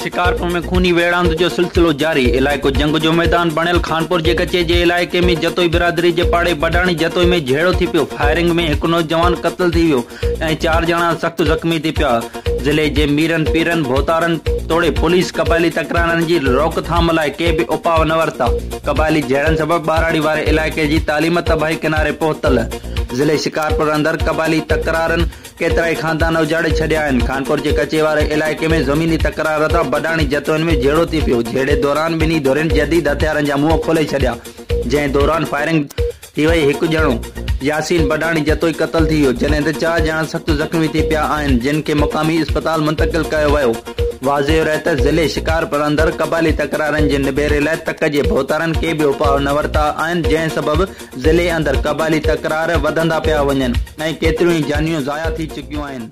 شڪارپور ۾ خوني ويڙهاند جو سلسلو جاري، علائقو جنگ جو ميدان بڻيل، خانپور جي ڪچي جي علائقي ۾ جتوئي برادري جي پاڙي بڊاڻي جتوئي ۾ جهيڙو ٿي پيو، فائرنگ ۾ هڪ نوجوان قتل ٿي ويو ۽ چار ڄڻا سخت زخمي ٿي پيا، ضلعي جي ميرن پيرن ڀوتارن توڙي پوليس قبائلي تڪرارن جي روڪٿام لاء ڪي به اپاء نه ورتا، قبائلي جهيڙن سبب ٻهراڙي واري علائقي جي تعليم تباهي ڪناري پهتل، ضلعي شڪارپور اندر قبائلي تڪرارن ڪيترائي خاندان اجاڙي ڇڏيا آهن. خانپور جي ڪچي واري علائقي ۾ زميني تڪرار تان بڊاڻي جتوئين ۾ جهيڙو ٿي پيو، جهيڙي دوران ٻنهي ڌرين جديد هٿيارن جا منهن کولي ڇڏيا، جنهن دوران فائرنگ ٿي وئي، هڪ ڄڻو ياسين بڊاڻي جتوئي قتل ٿي ويو، جڏهن ته چار ڄڻا سخت زخمي ٿي پيا آهن، جن کي مقامي اسپتال منتقل ڪيو ويو. واضح رهي ته ضلعي شڪارپور اندر قبائلي تڪرارن جي نبيري لاء تڪ جي ڀوتارن ڪي به اپاء نه ورتا آهن، جنهن سبب ضلعي اندر قبائلي تڪرار وڌندا پيا وڃن ۽ ڪيتريون ئي جانيون ضايع ٿي چڪيون آهن.